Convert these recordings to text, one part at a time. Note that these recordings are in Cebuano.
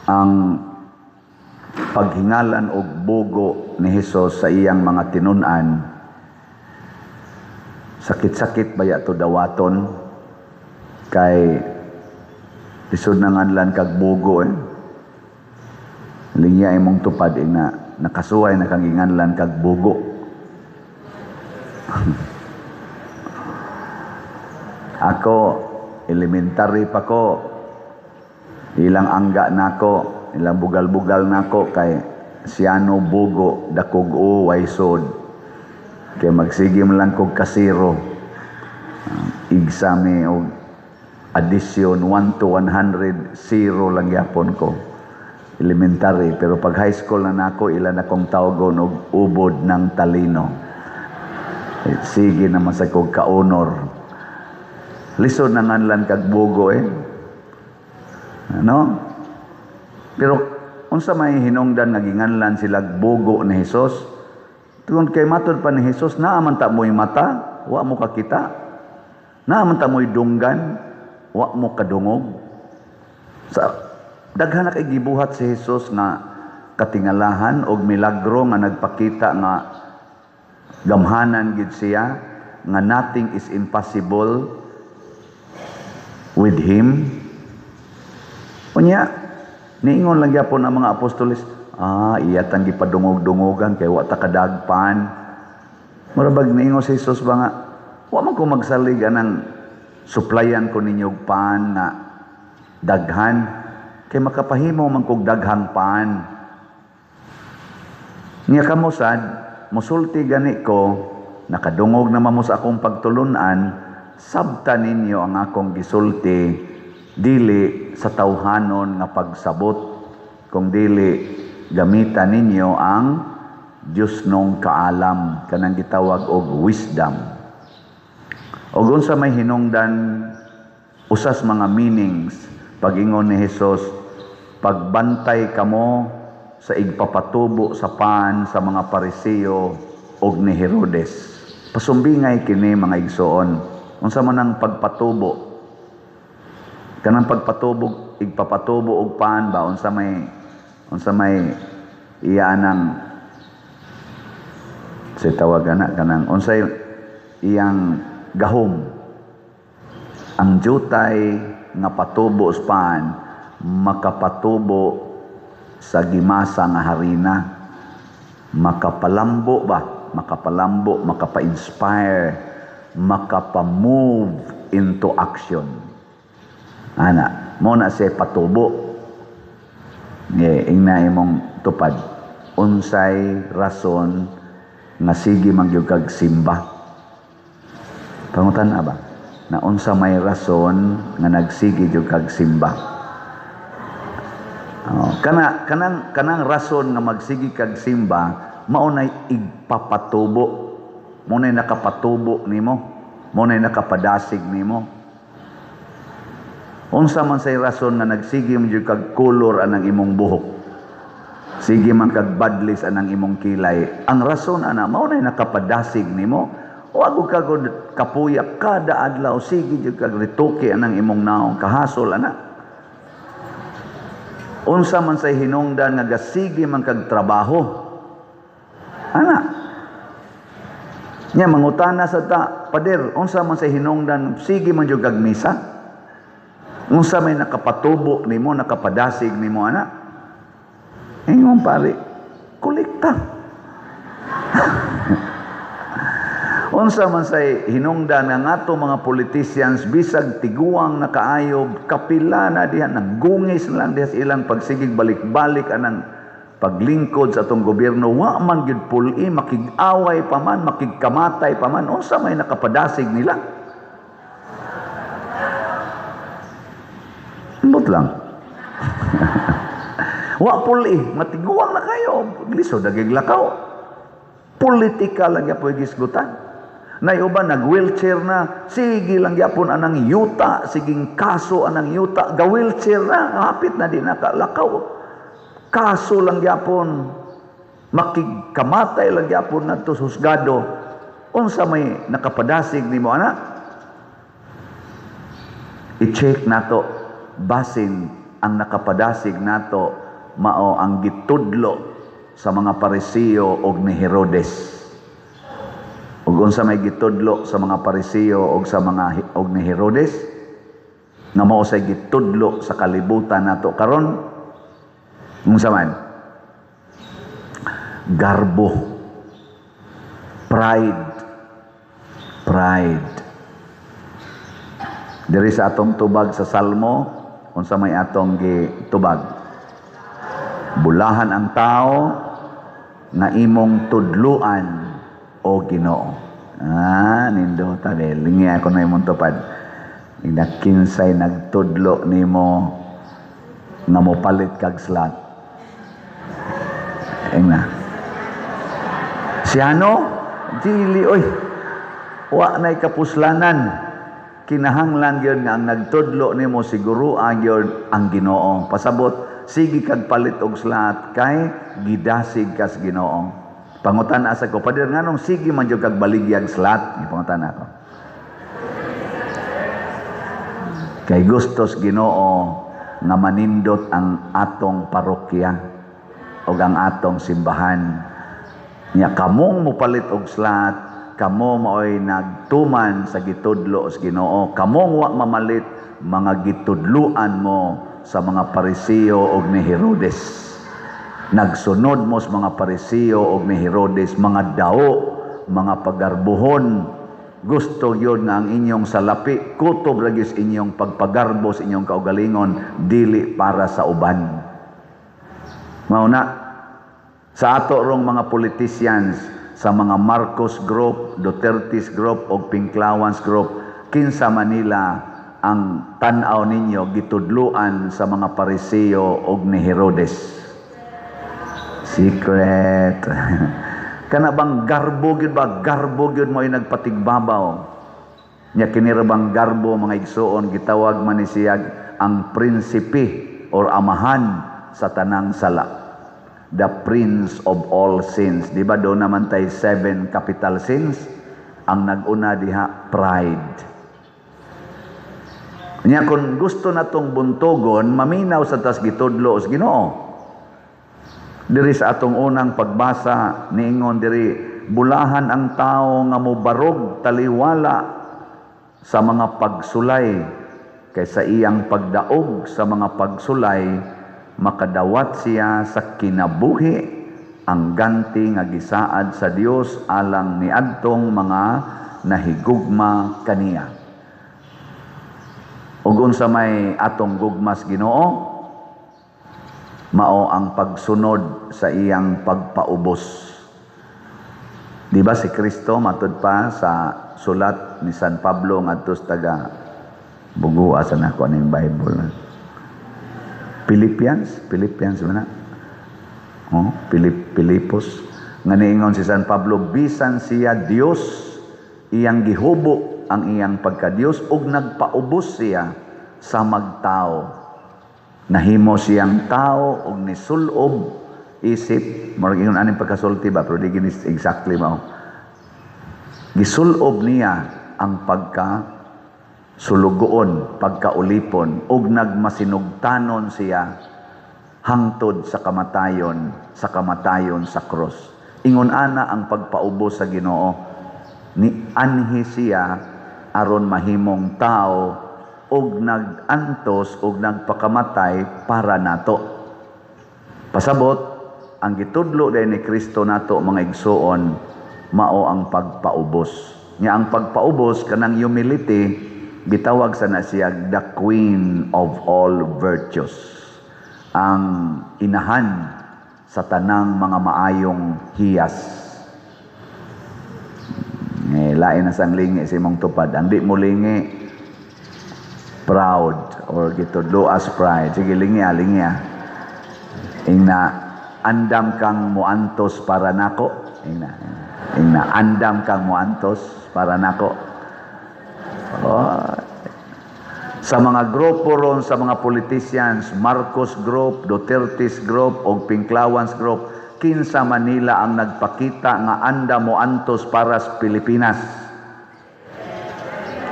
Ang paghingalan og bugo ni Hesus sa iyang mga tinun-an, sakit-sakit baya to dawaton kay lisod na nganlan kag bugo eh. Linya imong tupad ing na nakasuway na kang inganlan kag bugo. Ako, elementary pa ko, ilang angga nako, ilang bugal-bugal nako kay Siano Bugo dakog o waysod. Kay magsigim lang kog kasiro. Igsame og addition 1 to 100, zero lang yapon ko. Elementary, pero pag high school na nako, ilan akong tawagon og ubod ng talino. Eh, sige naman sa kog ka-honor. Lisod na nganlan kag bugo eh. Ano? Pero unsa may hinungdan nga ginganlan sila bugo ni Hesus? Tungod kay matud pa ni Hesus, naa man ta mo'y mata, wa mo kakita. Naa man ta mo'y dunggan, wa mo kadungog. Sa daghan na kay gibuhat si Hesus nga katingalahan og milagro nga nagpakita nga gamhanan gid siya, nga nothing is impossible with him. Unya, niingon lang gyapon ang mga apostoles, iya tang gipadungog-dungogan kay wa ta kadagpan. Mura bag niingon si Jesus ba nga, wa man ko magsalig anang suplayan ko ninyo og pan nga daghan, kay makapahimo man kog daghang pan. Nya kamo sad, musulti gani ko, nakadungog naman mo sa akong pagtulunan, sabta ninyo ang akong gisulti, dili sa tawhanon nga pagsabot, kung dili gamita ninyo ang Diyos nung kaalam, kanang gitawag og wisdom. Og unsa may hinungdan usas mga meanings pag-ingon ni Hesus, pagbantay kamo sa igpapatubo sa pan sa mga Pariseo og ni Herodes. Pasumbingay kini, mga igsoon. Unsa man ang pagpatubo? Kanang pagpatubo, igpapatubo og pan ba, unsa may iya anang sa tawag ana, kanang unsay iyang gahom? Ang jutay nga patubo sa pan makapatubo sa gimasa nga harina, makapalambo ba, makapalambo, makapa-inspire, makapa-move into action ana mo na siya patubo. Nge ingna imong tupad, unsay rason nga sige man gyud kag simba? Pangutan ba na unsa may rason nga nagsige gyud kag simba? Oh, kana kanang kanang rason nga magsige kag simba mao nay igpapatubo, mao nay nakapatubo nimo, mao nay nakapadasig nimo. Unsa man say rason nga nagsige man jud kag color anang imong buhok, sige man kag badlis anang imong kilay? Ang rason ana mao nay nakapadasig nimo. Wa gud ka gud kapuyak kada adlaw, sige jud kag retoke anang imong naong, kahasol ana. Unsa man say hinungdan nga gasige man kag trabaho ana? Nya mangutana sa ta, "Pader, unsa man say hinungdan sige man jud kag misa?" Unsa may nakapatubo nimo, nakapadasig nimo ana? Ingon pare, kolekta. Unsa man say hinungdan nga ato mga politicians, bisag tiguang na kaayo, kapila na diha, nagungis na lang diha sa ilang pagsigig balik-balik anang paglingkod sa atong gobyerno, wa man gyud pul-i, makig-away pa man, makigkamatay pa man? Unsa may nakapadasig nila? Ambot lang. Wa pul-i, matiguang na kayo, lisod dagig lakaw. Politika lang gyapon gisgutan. Nay uban nag-wheelchair na, sige lang gyapon anang yuta, siging kaso anang yuta, ga-wheelchair na, hapit na di nakalakaw. Kaso lang gyapon, makigkamatay lang gyapon nadto sa husgado. Unsa may nakapadasig nimo ana? I-check nato basin Ang nakapadasig nato mao ang gitudlo sa mga Pariseo og ni Herodes. Ug unsa may gitudlo sa mga Pariseo og sa mga og ni Herodes? Nga mao say gitudlo sa kalibutan nato karon? Unsa man? Garbo. Pride. Pride. Diri sa atong tubag sa Salmo, unsa may atong gitubag? Bulahan ang tao nga imong tudluan, o Ginoo. Ah, nindota de. Lingi ako na imong tupad. Ina, kinsay nagtudlo nimo nga mopalit kag slot? Ingna. Siyano? Dili oy. Wa na'y kapuslanan. Kinahanglan gyud nga ang nagtudlo nimo siguro gyud ang Ginoo. Pasabot, sige kag palit og slot kay gidasig kas Ginoo. Pangutan asa ko, "Pader, nganong sige man jud kag baligyag slot?" Pangutan ako. Kay gustos Ginoo nga manindot ang atong parokya og ang atong simbahan. Nya kamong mopalit og slot, kamo maoy nagtuman sa gitudlo sa Ginoo. Kamong wa mamalit, mga gitudluan mo sa mga Pariseo og ni Herodes. Nagsunod mo sa mga Pariseo og ni Herodes, mga dao, mga pagarbuhon. Gusto yun nga ang inyong salapi, kutob lagi sa inyong pagpagarbo sa inyong kaugalingon, dili para sa uban. Mao na, sa ato rong mga politicians, sa mga Marcos Group, Duterte's Group o Pinklawans Group, kinsa Manila ang tan-aw ninyo gitudluan sa mga Pariseo og ni Herodes? Secret. Kana bang garbo gyud ba? Garbo gyud mo ay nagpatigbabaw. Nya kini ra bang garbo, mga igsuon, gitawag man ni siya ang prinsipe or amahan sa tanang sala. The prince of all sins. Di ba doon naman tay 7 capital sins? Ang nag-una diha, pride. Nya kung gusto natong buntogon, maminaw sa tas gitudlo sa Ginoo. Diri sa atong unang pagbasa, niingon diri, bulahan ang tao nga mobarog taliwala sa mga pagsulay, kay sa iyang pagdaog sa mga pagsulay, makadawat siya sa kinabuhi ang ganti nga gisaad sa Dios alang niadtong mga nahigugma kaniya. Ug unsa may atong gugmas Ginoo? Mao ang pagsunod sa iyang pagpaubos. Di ba si Kristo matud pa sa sulat ni San Pablo ngadto sa taga Bugua sa nako ning Bible. Philippians ba na? Oh, Pilipos. Nga niingon si San Pablo, bisan siya Dios, iyang gihubo ang iyang pagka-Dios ug nagpaubos siya sa magtao. Nahimo siyang tao og nisulob isip, murag ingon aning pagkasulti ba, pero di gini exactly mao. Gisulob niya ang pagka sulugoon, pagkaulipon, ug nagmasinugtanon siya hangtod sa kamatayon sa cross. Ingon ana ang pagpaubos sa Ginoo, ni anhi siya aron mahimong tao og nag-antos og nagpakamatay para nato. Pasabot, ang gitudlo din ni Kristo nato, mga igsuon, mao ang pagpaubos. Nya ang pagpaubos kanang humility, gitawag sa na siya the queen of all virtues. Ang inahan sa tanang mga maayong hiyas. Lain na sang lingi sa imong tupad. Ang di mo lingi, proud or gitudlo as pride. Sige, lingi ah, lingi ah. Ingna, andam kang muantos para nako. Ingna, ingna, andam kang muantos para nako. Oh. Sa mga grupo ron, sa mga politicians, Marcos Group, Duterte's Group, o Pinklawans Group, kinsa Manila ang nagpakita nga anda mo antos para sa Pilipinas?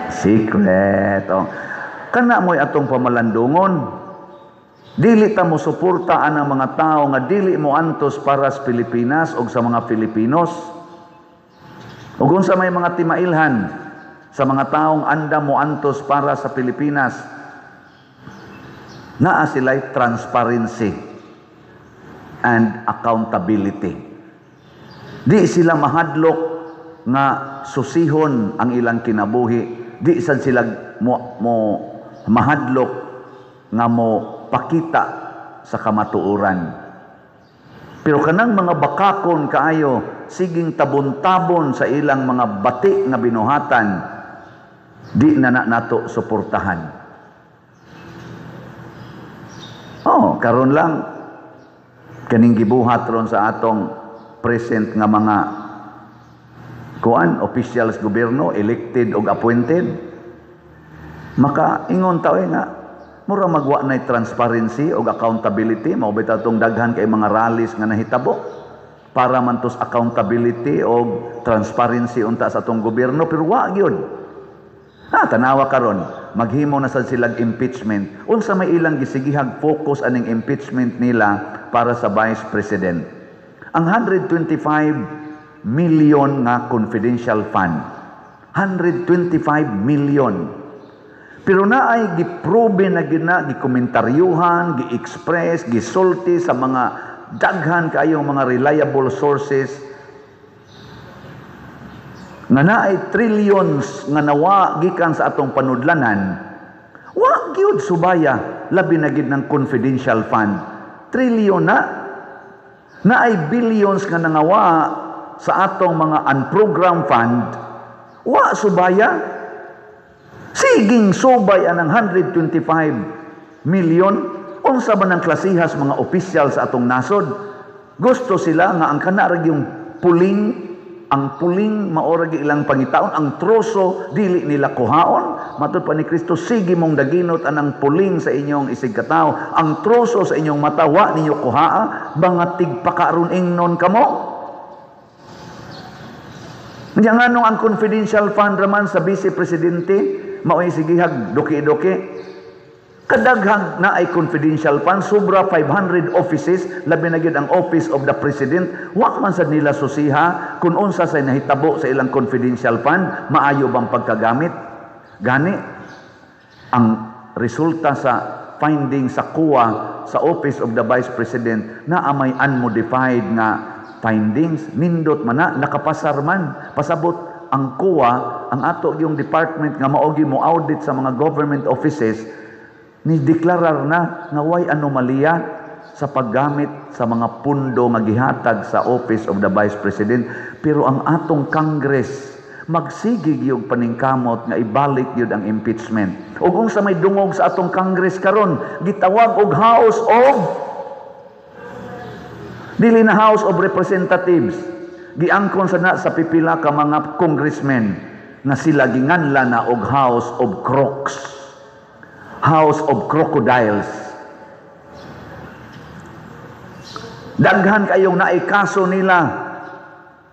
Secret. Oh. Kana mo'y atong pamalandungon. Dili ta mo suporta ang mga tao nga dili mo antos para sa Pilipinas o sa mga Filipinos. Ug unsa may mga timailhan sa mga taong andam mo antos para sa Pilipinas, naa sila'y transparency and accountability. Di sila mahadlok nga susihon ang ilang kinabuhi. Di sad sila mo mahadlok nga mo pakita sa kamatuoran. Pero kanang mga bakakon kaayo, siging tabon-tabon sa ilang mga bati nga binuhatan, di na na nato suportahan. Oh, karon lang kaning gibuhat ron sa atong present nga mga kuan officials, gobyerno, elected og appointed, maka ingon ta nga mura magwa na transparency og accountability. Mao bitaw tong daghan kay mga rallies nga nahitabo para man tos accountability og transparency unta sa atong gobyerno, pero wa gyud. Ha, tanawa karon, maghimo na sad silag impeachment. Unsa may ilang gisigihag focus aning impeachment nila para sa Vice President? Ang 125 million nga confidential fund. 125 million. Pero naay giprobe na gina, gikomentaryohan, gi-express, gisulti sa mga daghan kaayong mga reliable sources nga naay trillions nga nawa gikan sa atong panudlanan, wa gyud subaya, labi na gid ng confidential fund. Trillion na, naay billions nga nangawa sa atong mga unprogrammed fund, wa subaya. Siging subay anang 125 million. Unsa ba ng klasihas mga opisyal sa atong nasod? Gusto sila nga ang kana ra yung puling, ang puling maora gi ilang pangitaon, ang troso dili nila kuhaon. Matud pa ni Kristo, sige mong daginot anang puling sa inyong isig katawo, ang troso sa inyong mata wa ninyo kuhaa, mga tigpakaron ingnon kamo. Nya nganong ang confidential fund raman sa Vice Presidente mao'y sigihag duki-duki? Kadaghang na ay confidential fund, sobra 500 offices, labi na gyud ang Office of the President, wa man sad nila susiha kung unsa say nahitabo sa ilang confidential fund, maayo bang pagkagamit. Gani ang resulta sa finding sa COA sa Office of the Vice President na amay unmodified nga findings, nindot man na, nakapasar man, pasabot ang COA, ang ato yung department nga maogi mo audit sa mga government offices, ni deklarar na nga way anomalya sa paggamit sa mga pundo nga gihatag sa Office of the Vice President. Pero ang atong Congress magsige gyud paningkamot nga ibalik gyud ang impeachment. Ug unsa may dungog sa atong Congress karon, gitawag og House of, dili na House of Representatives, giangkon sa na sa pipila ka mga congressmen nga sila ginganla na og House of Crocs, House of Crocodiles. Daghan kayong naikaso nila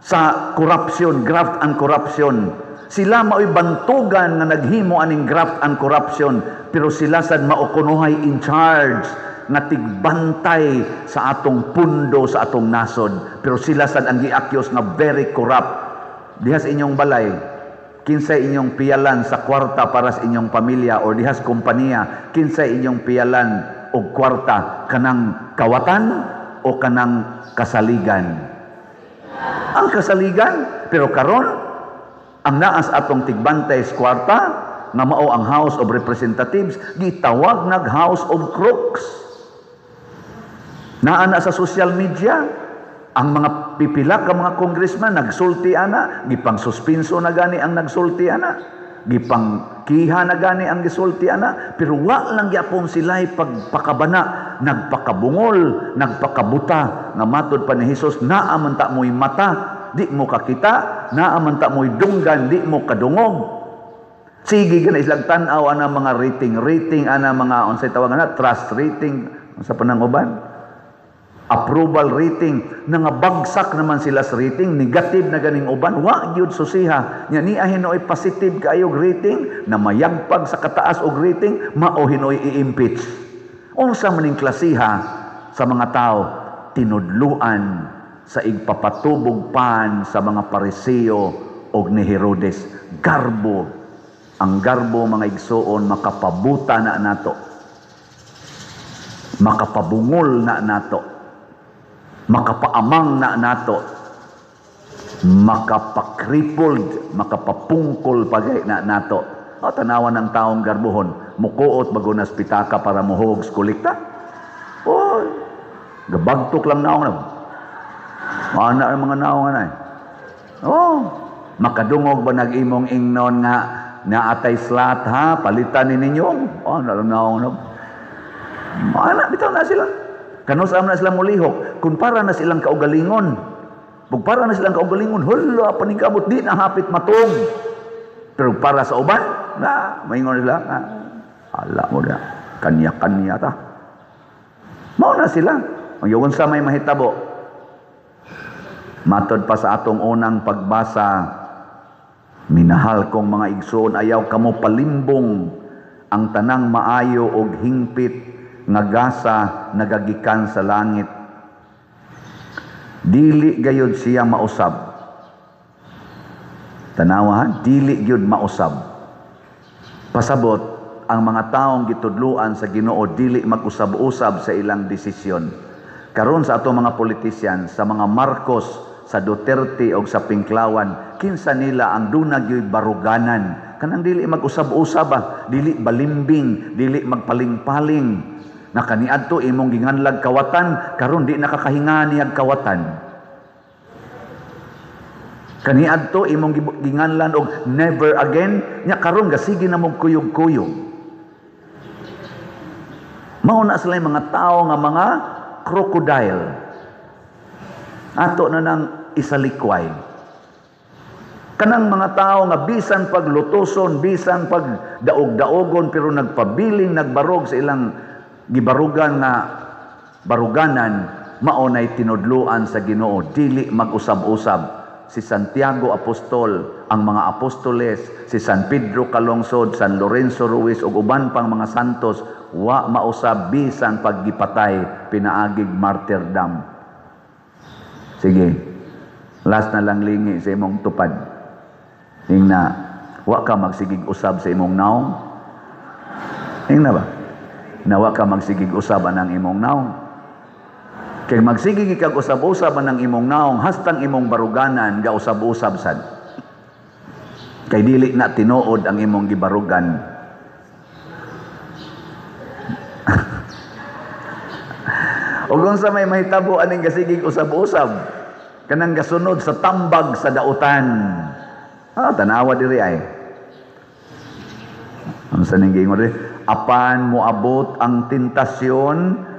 sa corruption, graft and corruption. Sila mao'y bantugan nga naghimo aning graft and corruption, pero sila sad mao kunohay in charge nga tigbantay sa atong pundo sa atong nasod. Pero sila sad ang giakyos nga very corrupt. Diha sa inyong balay, kinsay inyong piyalan sa kwarta para sa inyong pamilya, or dihas kompanya, kinsay inyong piyalan og kwarta, kanang kawatan o kanang kasaligan? Ang kasaligan. Pero karon ang naas atong tigbantay sa kwarta nga mao ang House of Representatives, gitawag nag House of Crooks. Naa na sa social media ang mga pipila ka mga congressman nagsulti ana, gipang suspinso na gani ang nagsulti ana, gipang kiha na gani ang gisulti ana, pero wa lang gyapon sila'y pagpakabana, nagpakabungol, nagpakabuta, nga matud pa ni Hesus, naa man ta mo'y mata, di mo kakita, naa man ta mo'y dunggan, di mo kadungog. Sige gana ilang tan-aw ana mga rating, rating ana mga unsay tawag ana, trust rating, unsa pa nang uban? Approval rating, nangabagsak naman sila sa rating, negative na ganing uban, wa gyud susiha. Nya niya hinoy positive kaayog rating, na mayagpag sa kataas og rating, mao hinoy i-impeach. Unsa maning klasiha sa mga tao? Tinudluan sa igpapatubog pan sa mga Pariseo og ni Herodes. Garbo. Ang garbo, mga igsuon, makapabuta na nato. Makapabungol na nato. Makapaamang na nato. Makapakrippled, makapapungkol pagay na nato. O, tanawan ng taong garbuhon, mukuot bagunas pitaka para muhog kolekta. Oy, gabagtok lang naong na. Ana ang mga naong anay. Oh, makadungog ba nag-imong ingnon nga naatay slot ha, palitan ni ninyo? Oh, na lang naong na. Ana, bitaw na sila. Kanus-a na sila mulihok, kung para na silang kaugalingon. Kung para na silang kaugalingon, hala, paningkamot, di na hapit matong. Pero para sa uban, na, maingon sila, ah, ala mo na, kanya-kanya ta. Mao na sila. Ang yun sa may mahitabo. Matod pa sa atong unang pagbasa, minahal kong mga igsoon, ayaw kamo palimbong ang tanang maayo og hingpit nga gasa nagagikan sa langit. Dili gayud siya mausab. Tanawa ha, dili gyud mausab. Pasabot, ang mga taong gitudluan sa Ginoo dili mag-usab-usab sa ilang desisyon. Karon sa atong mga politisyan, sa mga Marcos, sa Duterte o sa Pinklawan, kinsa nila ang duna gyud baruganan? Kanang dili mag-usab-usab ba, dili balimbing, dili magpaling-paling. Na kaniadto imong ginganlag kawatan, karon di nakakahinga niyag kawatan. Kaniadto imong ginganlan og never again, nya karon gasige na mong kuyog-kuyog. Mao na sila yung mga tao nga mga crocodile. Ato na nang isalikway. Kanang mga tao nga bisan pag lutuson, bisan pag daog-daogon, pero nagpabiling nagbarog sa ilang gibarugan nga baruganan, mao nay tinudluan sa Ginoo, dili mag-usab-usab. Si Santiago Apostol, ang mga apostoles, si San Pedro Calungsod, San Lorenzo Ruiz ug uban pang mga santos, wa mausab bisan paggipatay pinaagig martyrdom. Sige, last na lang lingi sa imong tupad. Ingna, wa ka magsigig usab sa imong naong? Ingna ba? Na wa ka magsigig usab anang imong naong? Kay magsigig ikag usab-usab anang imong naong, hastang imong baruganan gausab-usab sad. Kay dili na tinuod ang imong gibarugan. Ug unsa may mahitabo aning gasigig usab-usab? Kanang gasunod sa tambag sa dautan. Ah, tanawa diri ay. Unsa ning giingon diri? Apan moabot ang tentasyon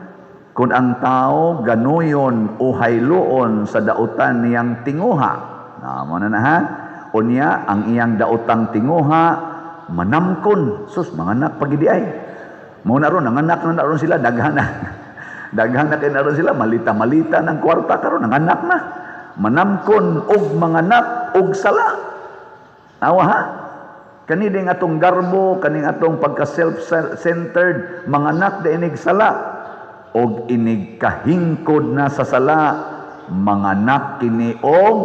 kung ang tao ganuyon o hayloon sa dautan niyang tinguha. Na mo na na ha. Unya ang iyang daotang tinguha manamkon. Sus, manganak pagidi ay. Mo na ron nanganak na ron sila daghan na. Daghan na kay na ron sila malita-malita ng kwarta karon nanganak na. Manamkon og manganak og sala. Awa ha? Kani ding atong garbo, kaning atong pagka self-centered, manganak da inig sala og inig kahingkod na sa sala, manganak kini og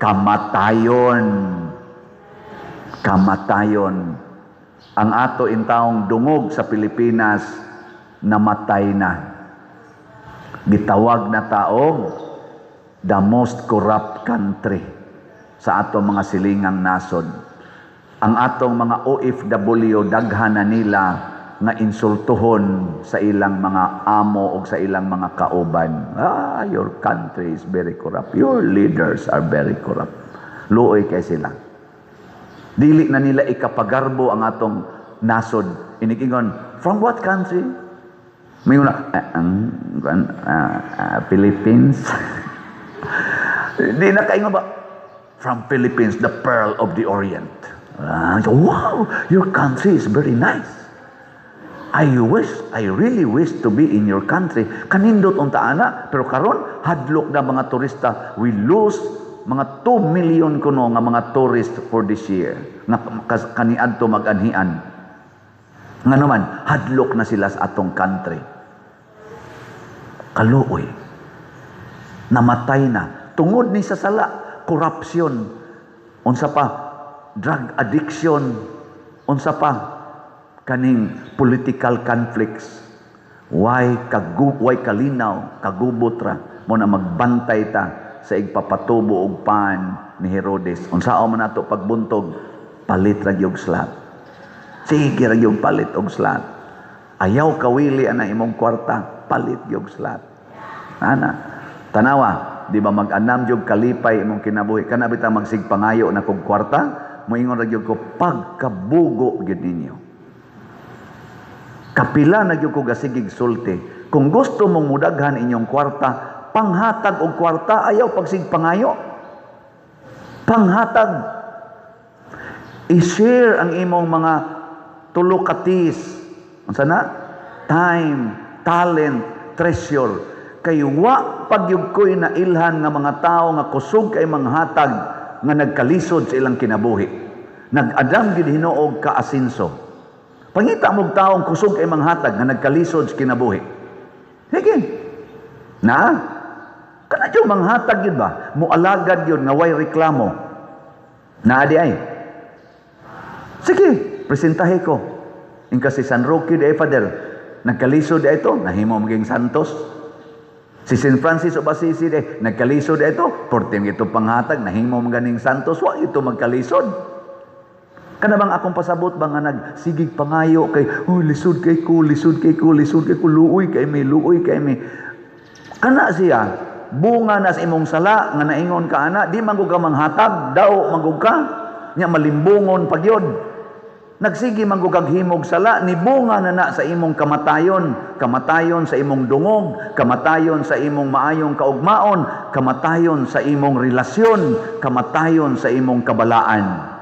kamatayon. Kamatayon. Ang ato intawong dungog sa Pilipinas namatay na. Gitawag na taog the most corrupt country sa atong mga silingang nasod. Ang atong mga OFW daghan na nila nga insultuhon sa ilang mga amo o sa ilang mga kauban. Ah, your country is very corrupt. Your leaders are very corrupt. Luoy kay sila. Dili na nila ikapagarbo ang atong nasod. Inigingon, from what country? May una, Philippines. Di na kaingon ba? From Philippines, the pearl of the Orient. Wow, your country is very nice. I really wish to be in your country. Kanindot unta ana, pero karon hadlok na mga turista. We lose mga 2 million kuno nga mga tourist for this year. Nga kaniadto mag-anhian. Nga naman, hadlok na sila sa atong country. Kaluoy. Namatay na. Tungod ni sa sala, corruption, unsa pa, drug addiction, unsa pa, kaning political conflicts. Way kalinaw, kagubot ra mo na magbantay ta sa igpapatubo og pan ni Herodes. Unsaon man nato pagbuntog, palit ra gyud slot. Sige ra gyud palit og slot. Ayaw kawili ana imong kwarta, palit gyud slot. Ana, tanawa, di ba mag-anam gyud kalipay imong kinabuhi? Kana bitaw magsigpangayo na kog kwarta, moingon ra gyud ko pagkabugo gyud ninyo. Kapila na gyud ko gasigig sulti. Kung gusto mong mudaghan inyong kwarta, panghatag og kwarta, ayaw pagsigpangayo. Panghatag. I-share ang imong mga tulo ka T's. Unsa na? Time, talent, treasure. Kay wa pagyud ko'y nailhan nga mga tao nga kusog kay manghatag nga nagkalisod sa ilang kinabuhi. Nag-adam gid hinuog ka asinso. Pangita mo'g taong kusog kay manghatag nga nagkalisod sa kinabuhi. Sige. Na? Kana jud manghatag yun ba? Mualagad yun nga way reklamo. Naa di ay. Sige, presentahe ko. Ingka si San Roque de Father, nagkalisod di ito, nahimo maging santos. Si San Francis of Assisi de, nagkalisod di ito, portim ito panghatag, nahimo maganing santos, wa ito magkalisod. Kana bang akong pasabot ba nga nagsigig pangayo kay, "Oh, lisod kay ko, lisod kay ko, lisod kay ko, luoy kay mi, luoy kay mi." Kana siya, bunga na sa imong sala nga naingon ka ana, di man ka manghatag, daw man ka, nya malimbungon pagyod. Nagsige man kag himog sala, ni bunga na na sa imong kamatayon, kamatayon sa imong dungog, kamatayon sa imong maayong kaugmaon, kamatayon sa imong relasyon, kamatayon sa imong kabalaan.